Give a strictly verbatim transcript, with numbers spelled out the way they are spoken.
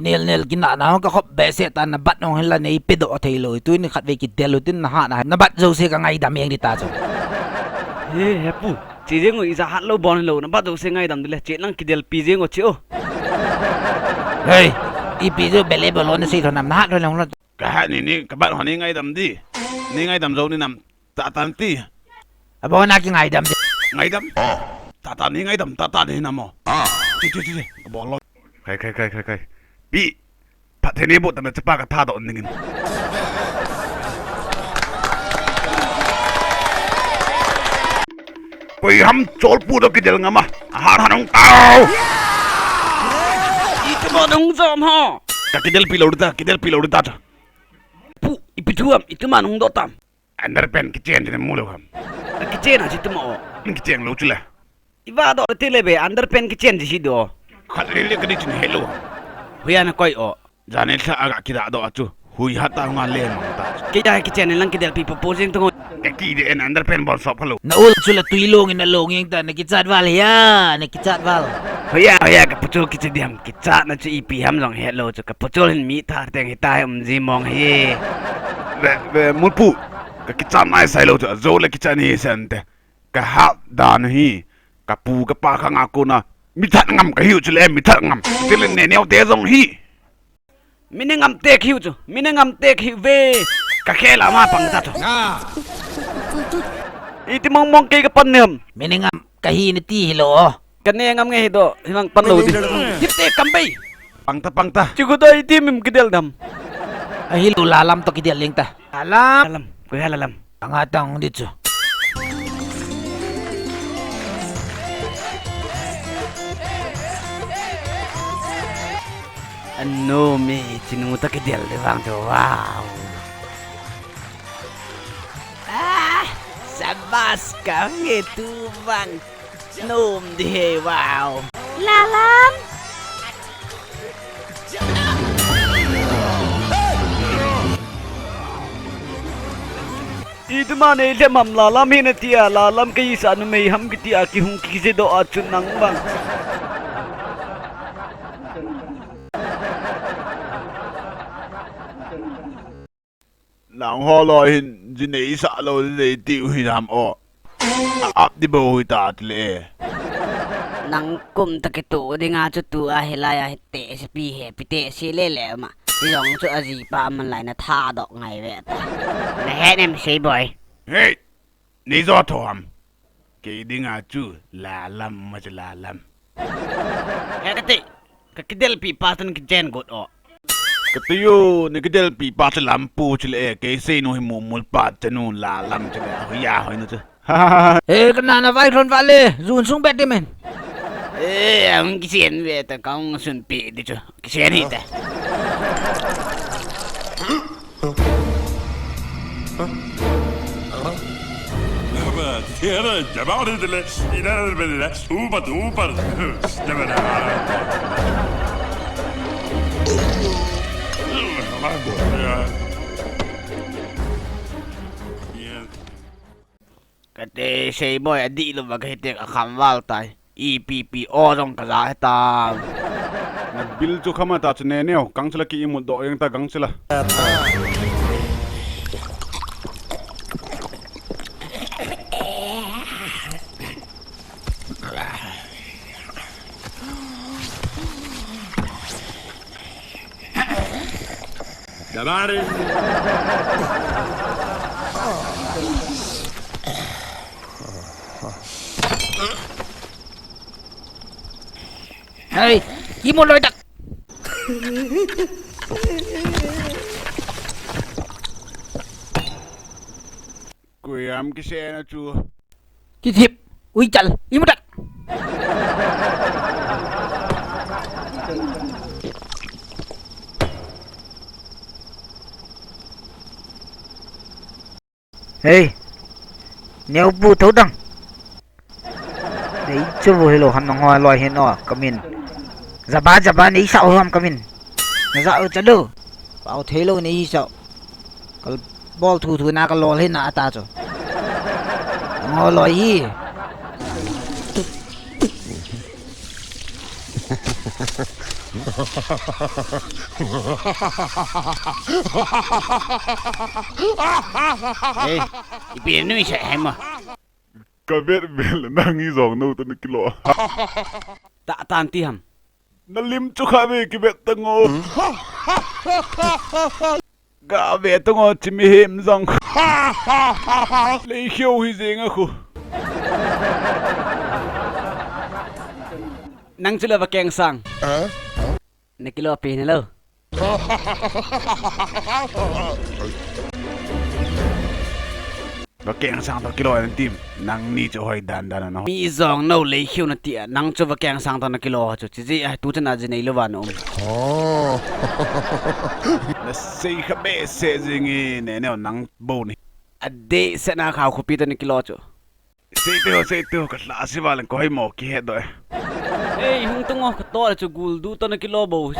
Nel nel kinahna hung ka khop behseh ta, na bat hung hinla nei pedoh thei lou. Tuni khatvei kidel u tin na hatna, na bat jouse ka ngaidam jeng ding ta chu. He, he pu, che jeng u, ija hat lou bon lou, na bat jouse ngaidam ding le, che lang kidelpi jeng u che u. Hei, ipi chu bele bolo na sei lhon nam, na hat lhon le hung lhon. Ka hat ni ni, ka bat ho nei ngaidam ding. Nei ngaidam jou ni nam. Tata ti. Abo na kingaidam ding. Ngaidam? Tata nei ngaidam, tata ding nam o. Ti, ti, ti, ti. Abo lo. Khai, khai, khai, khai, khai. Pi. Phatthei nei boh tah in chapa ka thadoh dingin. Koi ham cholpu toh kidel ngam a. Ahar hanung tao. Iti mo nung jom ho. Ka kidelpi lou ding ta, kidelpi lou ding ta. Pu, ipi thu ham, iti ma nung doh tam. Underpant kichen chu na mu lou ham? Kichen a chu tuma o. Kichen lou chu le. Iva doh ti le be underpant kichen chu hi doh. Khat le le ka di chu na he lou ham? Hoiya na koi o? Jan nilhah a ga kidah doh a chu. Hui hat a hung a le mang ta chu. Kei a kichen in lang kidelpi popo jeng tung o. Ka kidel in underpant bol sop kha lou. Na ul chu la tui long in na long jeng ta, na kichat val hia, na kichat val. Hoiya, hoiya, ka puchul kichi diam, kichatna chu ipi ham jong he lou chu, ka puchul hin mi thar teng hita hi um ji mong hi. Ve, ve, Mulpu, ka kichat nai sai lou chu, ajou le kichat ni sen te. Ka hat dan hi, ka pu ka pa khang a kona, mi that ngam ka hiu chu le, mi that ngam. Ti le ne neo te jong hi. Mi ne ngam te khiu chu, mi ne ngam te khiu ve. Ka khel a ma pang ta chu. Iti mong mong kei ka pan nem. Mi ne ngam ka hi na ti hi lou o. Ka ne ngam nge hi doh, hi mang pan lou di. Tip te kam bei. Pang ta, pang ta. Chu ko doh iti mim kidel dam. Ahi lou la lam toh kidel leng ta. La lam. La lam. Koi ha la lam. Anga tang di chu. Anu mi chinu toh kidel di vang chu, wow. Ah, sabas ka nge tu vang. Nom di he, wow. La lam. Iti ma nei le mam la lam hi na ti a, la lam ka isa numei ham kiti a kihung kijedoh a chun nang bang. Nang ho loi hin, ji nei sa lou, ji nei tiu hi nam o. A ap di bou hi ta ti le. Nang kum ta kitu dinga chu tu a hilai a hi te si pi he, pi te si le le ma. Ti jong chu a ji pa man lai na thadoh ngai ve ta. Na he nem sei boi. Hey! Nei jo tho ham. Kei dinga chu la lam ma chu la lam. He ka ti, ka kidelpi pa tan kichen got o. Ka ti u, na kidelpi pa chu lampu chu le, kei sei nu hi mumul pa chu nu la lam chu le, hoiya hoi nu chu. He ka na na vai lhon va le, jun sung bet di men. Eh, ang kichen ve ta kang sun pi di chu. Kichen hi te. Ka te sei boi a dih lou va ka hi tek a kham val tai. Ipi pi o jong ka ja he ta. Na bil chu kham a ta chu ne neo. Kang chila ki imut doh jeng ta kang chila. Dabarin. Hey, imut loi tak. Koi ham kisen a chu. Kithip, ui chal, imut tak. Hey, neo bu tho dang. Nei chu bu hi lou ham nang ho loi hin o, ka min. Jaba, jaba nei sa u ham ka min. Na ja u cha lou. Pau thei lou nei sa u. Ka bol thu thu na ka lol hi na ta chu. Ngo loi hi. Ei, ipi nui sa hema. Ka vet vel nang hi jong nou toh na kilo. Ta tan ti ham. Na lim chu kha ve ki vet ta ngo. Ga ve ta ngo chi mihem jong. Lei kheu hi jeng a khu. Nang chu la va keng sang. Na kilo pi na lo. Ba keng sang toh kilo na tim. Nang ni chu hoi dan dan na. Mi jong nou lei kheu na ti a. Nang chu ba keng sang toh na kilo chu. Chi ji a tu chana ji nei lo va na um. Na sei kha be se ji ngi ne ne nang bo ni. A de se na khau khu pi toh na kilo chu. Sei tu, sei tu, ka hla si va leng ko hei mo ki he doi. Ei, hung tung o ka to chu gul du toh na kilo bo.